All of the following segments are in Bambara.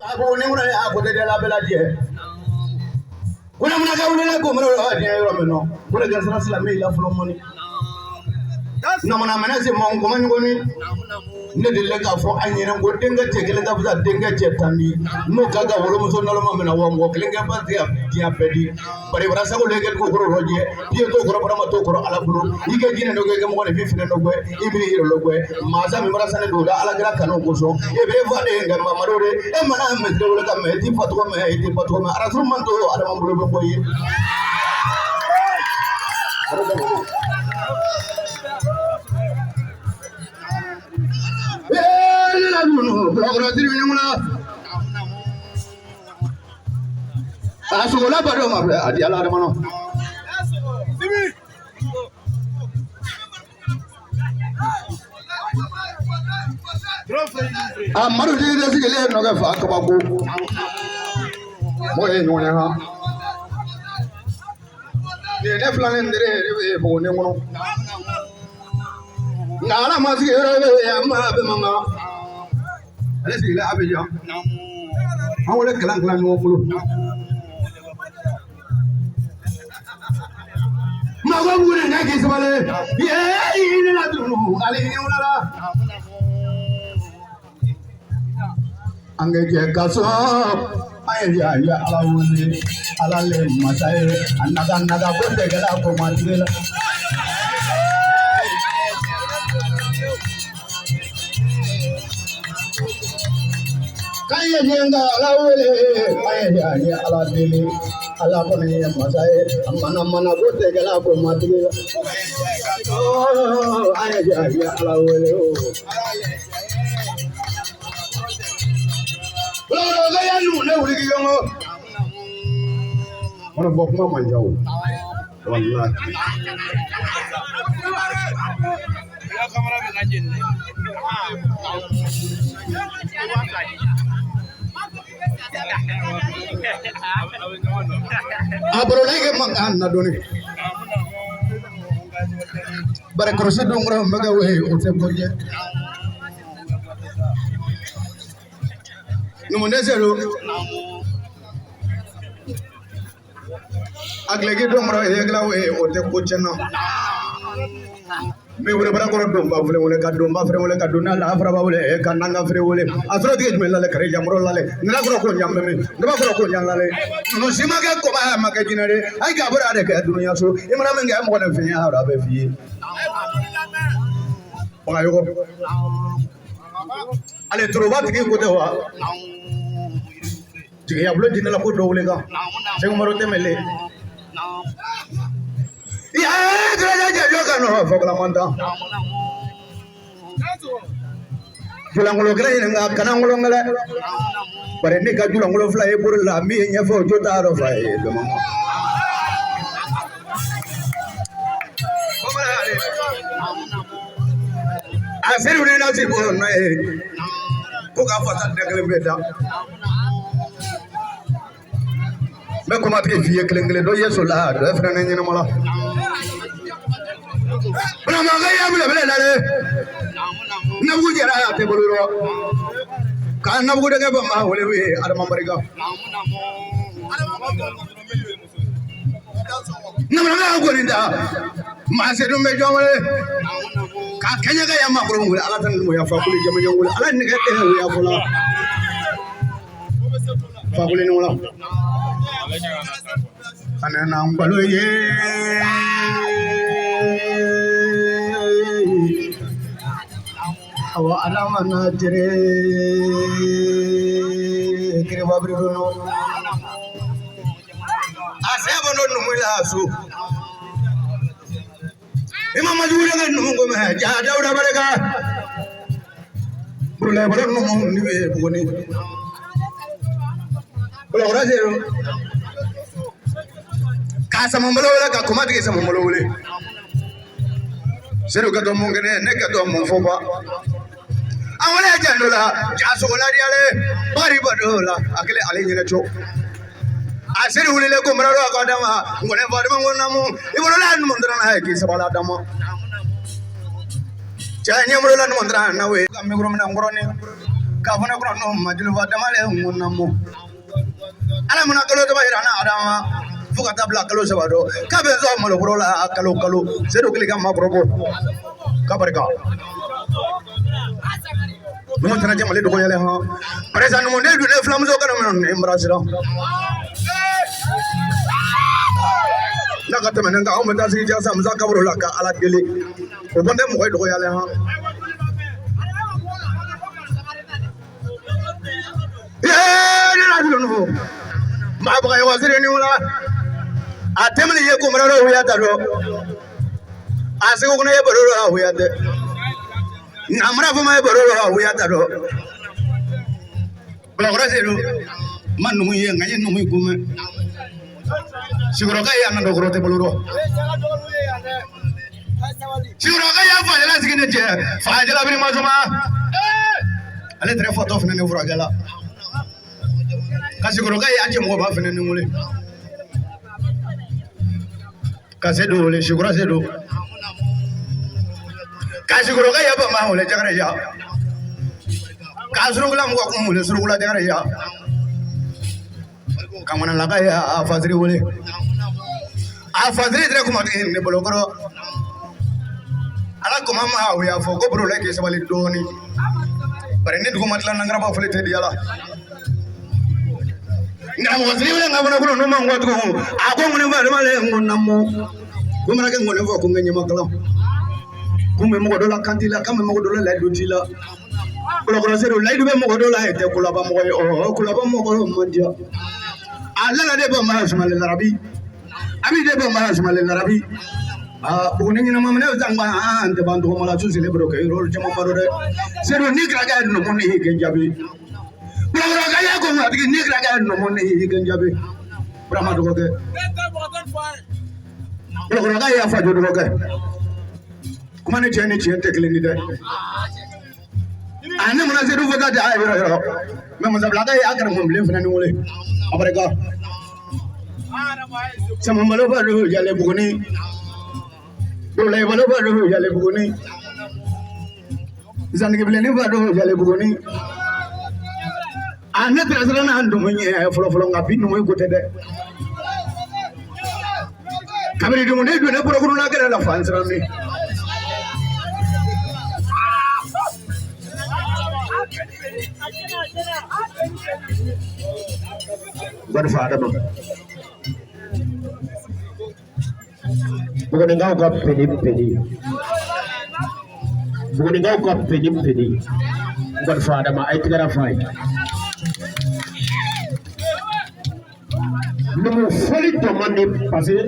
A ko ne kɔnɔ a ko tɛ la bɛɛ lajɛ. Ko ne mana ka wuli ko mara la diɲɛ yɔrɔ min na. Ko ne ka sira silamɛ la fɔlɔ mɔni. Namana mɛnɛ se mɔn kɔmɔ ɲɔgɔn ne delila k'a fɔ an ɲɛna ko denkɛ cɛ kelen ka fisa denkɛ cɛ tan di n'o ka ka wolomuso naloma minɛ wa mɔgɔ kelen kɛ ba tɛ ka diɲɛ bɛɛ di bari walasa ko leke ko kɔrɔ rɔjɛ piye t'o kɔrɔ barama t'o kɔrɔ ala bolo i kɛ jinɛ dɔ kɛ i kɛ mɔgɔ de fi finɛ dɔ gɛ i b'i yɛrɛ lɔ gɛ masa min bara sani don da ala kira kanu kosɔn e bɛ fa de nka mamadu de e mana mɛtiri wele ka mɛ i t'i fa tɔgɔ mɛn i t'i ba tɔgɔ mɛn arasu man to adama bolo bɛ bɔ ye. A sogola ba dɔ ma filɛ a di ala adama nɔ. A madu jigi de sigilen nɔkɛ fa kabako. Mɔgɔ ye ɲɔgɔn ye han. Nin ye ne filanin tere ye buguni kɔnɔ. Nka ala ma sigi yɔrɔ bɛ yen a ma bɛ mankan. Ale sigilen Abijan. An wele kalan kalan ɲɔgɔn bolo. Mɔgɔ wuli ne k'i sabali. Ye ne la tunu ale ɲɛ wula. An ka jɛ ka sɔn an ye yan ye ala wele ala le masa ye a naga naga ko tɛ kɛla ko ma tigi la. K'an ye jɛ ka ala wele an ye yan ye ala deli ala kɔni ye masa ye a mana mana ko tɛ kɛla ko ma tigi la. An ye yan ye ala wele o. Mana bɔ kuma man ca o walahi. A bɔrɔla kɛ mankan na dɔɔni. Bari kɔlɔsi don kɔrɔ bɛ kɛ o ye o tɛ ko jɛ. Numuden selo. A gileki don kɔrɔ ye gila o ye o tɛ ko tiɲɛna. N bɛ wele bara kɔrɔ donba filɛ wele ka donba filɛ wele ka donna la faraba wele ka nanga filɛ wele a sɔrɔ tigi jumɛn lale kari jamoro lale nana kɔrɔ ko ɲamɛ min ne b'a kɔrɔ ko ɲan lale ninnu si ma kɛ kɔba ma kɛ jinɛ de ayi ka bɔra de kɛ dunuya so i mana min kɛ mɔgɔ nin fɛn ye a bɛ f'i ye. Bagayɔgɔ ale toroba tigi ko tɛ wa jigiya bulon jinɛ la ko dɔ wele kan segu maro tɛmɛlen Julankolon kelen ɲininka kana ngolon kɛlɛ bari ne ka julankolon fila ye bolo la min ye ɲɛfɛ o jo t'a dɔ fa ye dama a seri wuli na si bɔ nɔ ye ko k'a fasa da kelen bɛ da n bɛ kɔmatigi f'i ye kelen kelen dɔ ye so la dɔ ye fana ne ɲɛnama la banamakɛ y'a bila bila la dɛ nabugu jɛra a tɛ bolo rɔ k'a nabugu denkɛ bɔ maa wele ye adama barika namanaka kɔni da maa se dun bɛ jɔn wele k'a kɛɲɛ ka ya maa kɔrɔ wele ala tɛ numuya fakuli jamajan wele ala nɛgɛ tɛ wuya fɔlɔ fakuli ni wala ana na ngalo ye awa alama na tere kere babri no asebo no numu la su imam majure ga numu go me ja dawda baraka burle baro numu ni be bugoni bula zero ka sama mbalo wala ka kuma tigi sama mbalo wele zero ka do mun gene ne ka do mun fo ba an wala jando la ja so la diale bari bado la akele ale nyine cho a seri wulile ko mara ko dama ngone fa dama ngona mu ibolo la nu mondra na ki sabala dama cha nyamro la nu mondra na we ka mikro mina ngoroni K'a fɔ ne kɔrɔ n'o ma jelifa dama le n ko na mɔ. Ala mana kalo saba yira na Adama fo ka taa bila kalo saba dɔ k'a bɛ sɔn malokɔrɔ la kalo kalo Seydou kelen ka makɔrɔ bɔ k'a barika. Numu tɛna jɛ Mali dɔgɔ yɛlɛ hɔn. Barisa numuden dun ne filamuso kanu minnu ni embrasera. N'a ka tɛmɛ ne kan anw bɛ taa sigi jasa musa kaburu la ka Ala deli. O kɔni tɛ mɔgɔ ye dɔgɔ yɛlɛ hɔn. Ye ne la dun fo. Maa baga ye wasiri ni wala. A tɛmɛni ye ko mara dɔ wuya ta dɔ. A segu kɔnɔ ye baro dɔ a wuya tɛ. Namara fɔ ma ye baro dɔ a wuya ta dɔ. Bilakɔrɔ Seydou ma numu ye nka n ye numu ye ko mɛn. Sikɔrɔka ye a na dɔgɔkɔrɔ tɛ bolo dɔn. Sikɔrɔka y'a fajala sigi ne cɛ fajala biri ma suma. Ale tɛrɛ fatɔ fana ni furakɛ la. Ka sikɔrɔka ye a cɛ mɔgɔba fana ni wele. Ka Seydou wele Sikɔrɔ Seydou. Ka sikɔrɔka ye bama wele Jakarija. Ka surukula mɔgɔ kun wele surukula Jakarija. Kamanalaka ye a fasiri wele. A fasiri tɛrɛ kuma tigi ne bolo kɔrɔ. Ala kɔma ma o y'a fɔ ko baro la k'i sabali dɔɔni. Bari ni dugu ma tila nangaraba fɔli tɛ diya la. Nka mɔgɔ siri wele nka fana kɔnɔ n'o ma n kɔ tugun. A ko ŋɔni fɔ adama le n ko na mɔ. Ko mana kɛ ŋɔni fɔ ko n kɛ ɲamakala. Ko n bɛ mɔgɔ dɔ la kan t'i la, k'an bɛ mɔgɔ dɔ la layidu t'i la. Kɔlɔkɔlɔ Seydou layidu bɛ mɔgɔ dɔ la e tɛ kolaba mɔgɔ ye. Ɔ kolaba mɔgɔ man diya. A lala de bɔ mara sumalen larabi. A b'i de bɔ mara sumalen larabi. Aa buguni ɲɛnama minɛ bɛ taa an tɛ ban tɔgɔma la su selen baro kɛ yɔrɔ caman ba dɔ dɛ. Seydou n'i kɛra kɛ numu ni kɛ jaabi. Kɔlɔkɔlɔ ka ko matigi n'i kɛra kɛ numu ni kɛ jaabi. Burama dɔgɔkɛ. Kɔlɔkɔlɔ ka y'a fa jɔ dɔgɔkɛ. Kuma ni cɛ ni tiɲɛ tɛ kelen ye dɛ. A ne mana Seydou fɔ ka a yɔrɔ yɔrɔ. Mɛ masabilaka ye a kɛra mɔbilen fana ni wele. A barika. Samambalo ba do yale buguni. Dole balo ba do yale buguni. Zanigi bilenni ba do yale buguni. A ne tɛna siran n'a numu ɲɛ fɔlɔ fɔlɔ nka bi numu ko tɛ dɛ. Kabini dumuni don ne bolokuru la kɛrɛ la fan siran ne. Godfa Adama. Buguninkaw ka peni peni. Buguninkaw ka peni peni. Godfa Adama ay tigara fay. Numu fɔli dɔ man di parce que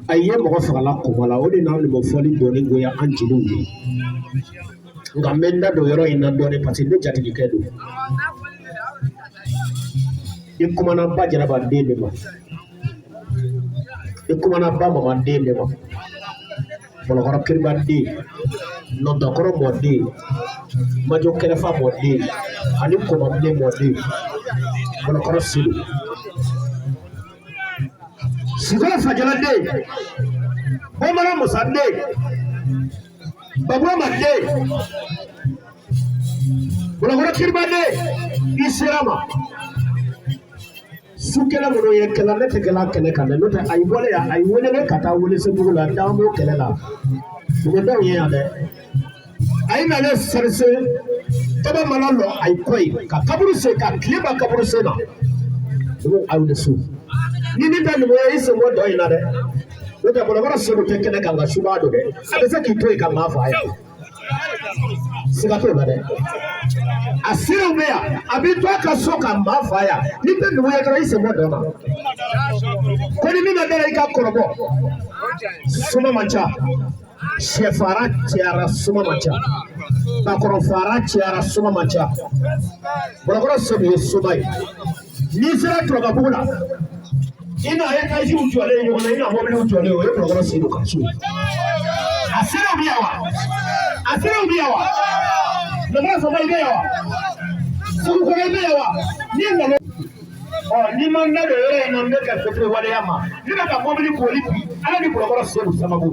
a ye mɔgɔ fagala kɔmɔ la o de n'a numu fɔli dɔɔni goya an jeliw ye. Nka n bɛ n da don yɔrɔ in na dɔɔni parce que ne jatigikɛ don. I kumana ba Jɛnɛba den de ma. I kumana ba mama den de ma. Bɔlɔkɔrɔ kiriba den, nɔntɔkɔrɔ mɔden, majɔ kɛrɛfa mɔden, ani kɔmɔbilen mɔden, Bɔlɔkɔrɔ Seydou. Sikɔrɔ Fajala den, Bamanan Musa den, Baburama den, Bɔlɔkɔrɔ kiriba den, i sera ma. Su kɛlɛ minnu ye kɛlɛ ne tɛ kɛlɛ kɛnɛ kan dɛ n'o tɛ a ye wale yan a ye wele ne ka taa wele sebugu la d'an b'o kɛlɛ la dugudenw ye yan dɛ a ye na ne sarise daba mana lɔ a ye kɔ ye ka kaburu sen ka tile ban kaburu sen na dugu aw ni su ni min tɛ numu ye i sen bɔ dɔ in na dɛ n'o tɛ bɔlɔbɔlɔ Seydou tɛ kɛnɛ kan nka suba don dɛ a bɛ se k'i to yen ka maa fa yan siga t'o la dɛ a seerew bɛ yan a b'i to a ka so ka maa fa yan n'i tɛ numu ye dɔrɔn i sen bɔ dɔ ma ko ni min ma dara i ka kɔrɔbɔ suma man ca sɛfara cayara suma man ca bakɔrɔ fara cayara suma man ca Bɔlɔkɔrɔ Seydou ye soma ye n'i sera Turababugu la i n'a etaziw jɔlen ɲɔgɔn na i n'a mɔbiliw jɔlen o ye Bɔlɔkɔrɔ Seydou ka so ye a seerew bɛ yan wa a seerew bɛ yan wa Lamara Saba i bɛ yan wa Segu kɔnɔ i bɛ yan wa n'i nana ɔ n'i ma n da don yɔrɔ in na n bɛ ka fitiri waleya ma ne bɛ ka mɔbili koli bi ala ni Bɔlɔkɔrɔ Seydou sababu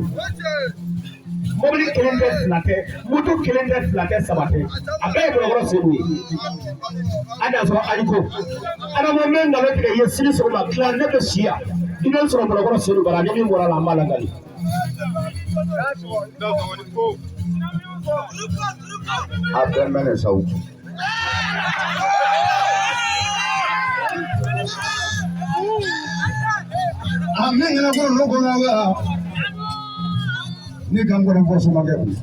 Mobili kelen tɛ, fila tɛ, moto kelen tɛ, fila tɛ, saba tɛ, a bɛɛ ye Bolokɔrɔ Seyidu ye. A y'a sɔrɔ ayi ko Adama n bɛ nkalon tigɛ i ye sini sɔgɔma tila ne bɛ si yan, i bɛ n sɔrɔ Bolokɔrɔ Seyidu bara, ni min bɔra a la an b'a lakali. A bɛɛ mɛnɛ sa o. A min kɛra ko ninnu kɔnɔ la ni kan kɔni fɔ somakɛ kun.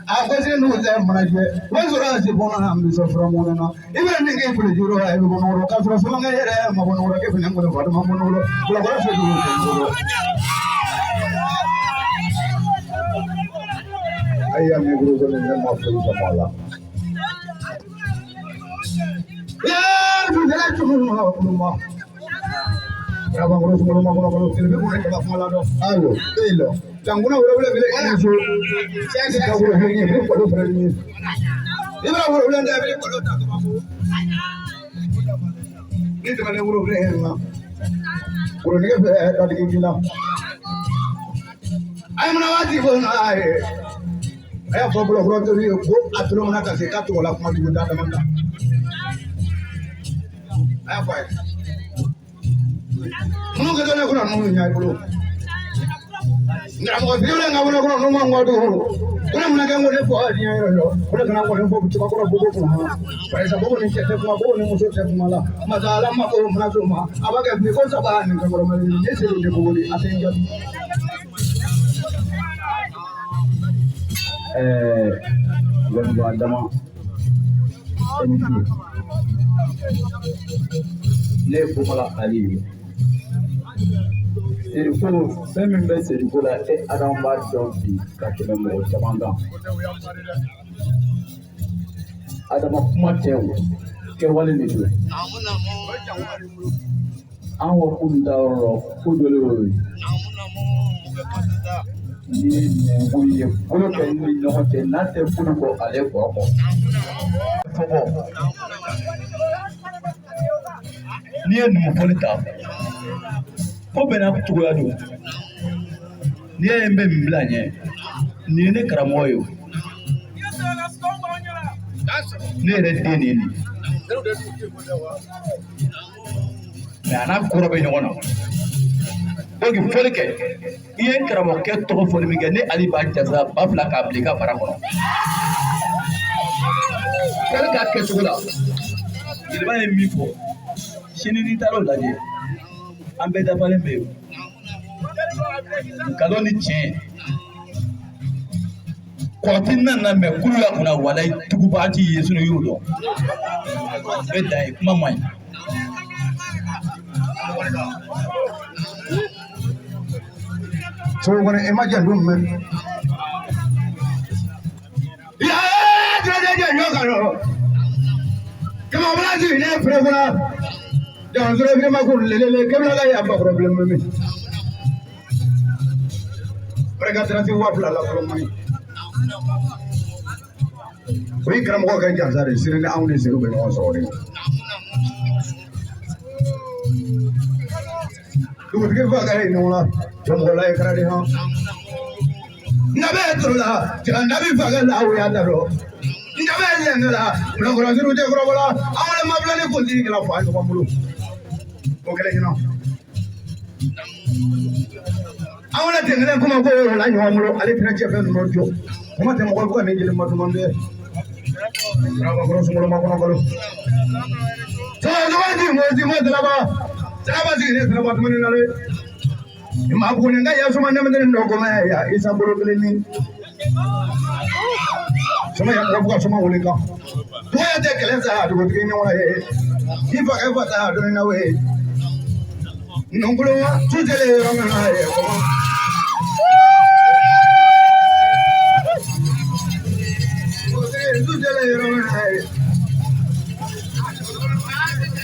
A ko se n'u tɛ manajɛ o sɔrɔ a si bɔnna na n bɛ sɔrɔ mɔnɛ na i bɛ min kɛ kule juru la i bɛ bɔ nɔgɔ k'a sɔrɔ somakɛ yɛrɛ ma bɔ nɔgɔ k'e fana kɔni fa ma bɔ nɔgɔ Bolokɔrɔ Seyidu y'o kɛ. Ayiwa mikoro ko ne ma foyi faamu a la. Ayiwa e lɔ jankuna wele wele wele e so sɛnsi ka wele wele ɲɛ kɔlɔ fana ɲɛ i bɛna wele wele da i bɛ kɔlɔ ta kabako ni tɛmɛ ne wele wele yɛrɛ la woro nɛgɛ fɛ dadigi k'i la a ye mana waati fɔ n'a ye a y'a fɔ Bolokɔrɔ tori ye ko a tolo mana ka se k'a tɔgɔ la kuma jugu da dama kan a y'a fɔ a ye minnu kɛ ne kɔnɔ ninnu ɲɛ i bolo karamɔgɔ fitiri ka wele kɔnɔ n'u ma ŋɔ dugu ko ne mana kɛ n ko ne fɔ diɲɛ yɔrɔ yɔrɔ ko ne kana kɔni fɔ cɛbakɔrɔ bobo kunna barisa bobo ni cɛ tɛ kuma bobo ni muso tɛ kuma la masa ala ma ko mana so ma a b'a kɛ bi ko saba ni kankɔrɔ ma ne selen tɛ bobo a tɛ n jaabi. Gɔnibɔ Adama e ni ce. Ne ye Bomala Ali ye. Seriko, fɛn min bɛ Seriko la, e Adama b'a dɔn bi ka tɛmɛ mɔgɔ caman kan. Adama kuma tɛ o, kɛwale de don. An ko k'olu ta yɔrɔ la ko dɔ de y'o ye. Ni nɛnko ye bolo kɛ ni ɲɔgɔn cɛ n'a tɛ bolo bɔ ale kɔ kɔ. Fɔbɔ. N'i ye numufɔli ta, ko bɛɛ n'a cogoya don. N'i y'a ye n bɛ nin bila ɲɛ, nin ye ne karamɔgɔ ye o. Ne yɛrɛ den de ye nin ye. Mɛ a n'a kɔrɔ bɛ ɲɔgɔn na. Donc fɔli kɛ, i ye n karamɔgɔkɛ tɔgɔ fɔli min kɛ, ne Ali b'a jasa ba fila k'a bila i ka bara kɔnɔ. Fɔli k'a kɛcogo la, jeliba ye min fɔ, sini n'i taara o lajɛ, an bɛɛ dafalen bɛ yen. Nkalon ni tiɲɛ. Kɔrɔti nana mɛ kulu y'a kunna walayi tuguba t'i ye sinɔn i y'o dɔn. Bɛ dan ye kuma man ɲi. Sogo kɔni e ma jan dun mɛn. Yaa jɛjɛjɛ ɲɔ kan yɔrɔ. Kama wala ji ne fere fana. Jan sɔrɔ bi ma ko lelele kebla la ya ba problème min. Barika sira ti 2000 la fɔlɔ man ɲi. O ye karamɔgɔ kɛ jansa de sini ni anw ni Seyidu bɛ ɲɔgɔn sɔrɔ de. Dugutigi fa ka ye ɲɔgɔn la, jɔnmɔgɔ la ye kɛra de hɔn. Nabe turu la, jara nabi fa ka la o y'a da dɔn. Nabe lɛngɛ la, Bolokɔrɔ Seyidu tɛ kɔrɔbɔ la, an wɛrɛ ma bila ni kuntigi kɛra fa ɲɔgɔn bolo. O kɛlen ɲɛna. An wɛrɛ tɛ kelen kuma ko o la ɲɔgɔn bolo, ale tɛna cɛ fɛn ninnu jɔ. Kuma tɛ mɔgɔ ka ne jeli ma tuma bɛɛ. Karamɔgɔ sunkalo ma kɔnɔ kalo. Sɔgɔsɔgɔ ji mo ji mo siraba. Siraba sigilen siraba dumuni na dɛ. Ma ko ni ka yasuma ne mɛtɛrɛ nɔ kɔnɔ ya isa bolo kelen ni. Suma ya mɔgɔ ka suma wuli kan. Dɔgɔya tɛ kɛlɛ sa dugutigi ɲɔgɔn na ye. I fa kɛ fa ta dɔnni na we. Nɔnkolo tu tɛlen yɔrɔ min na ye kɔmɔ.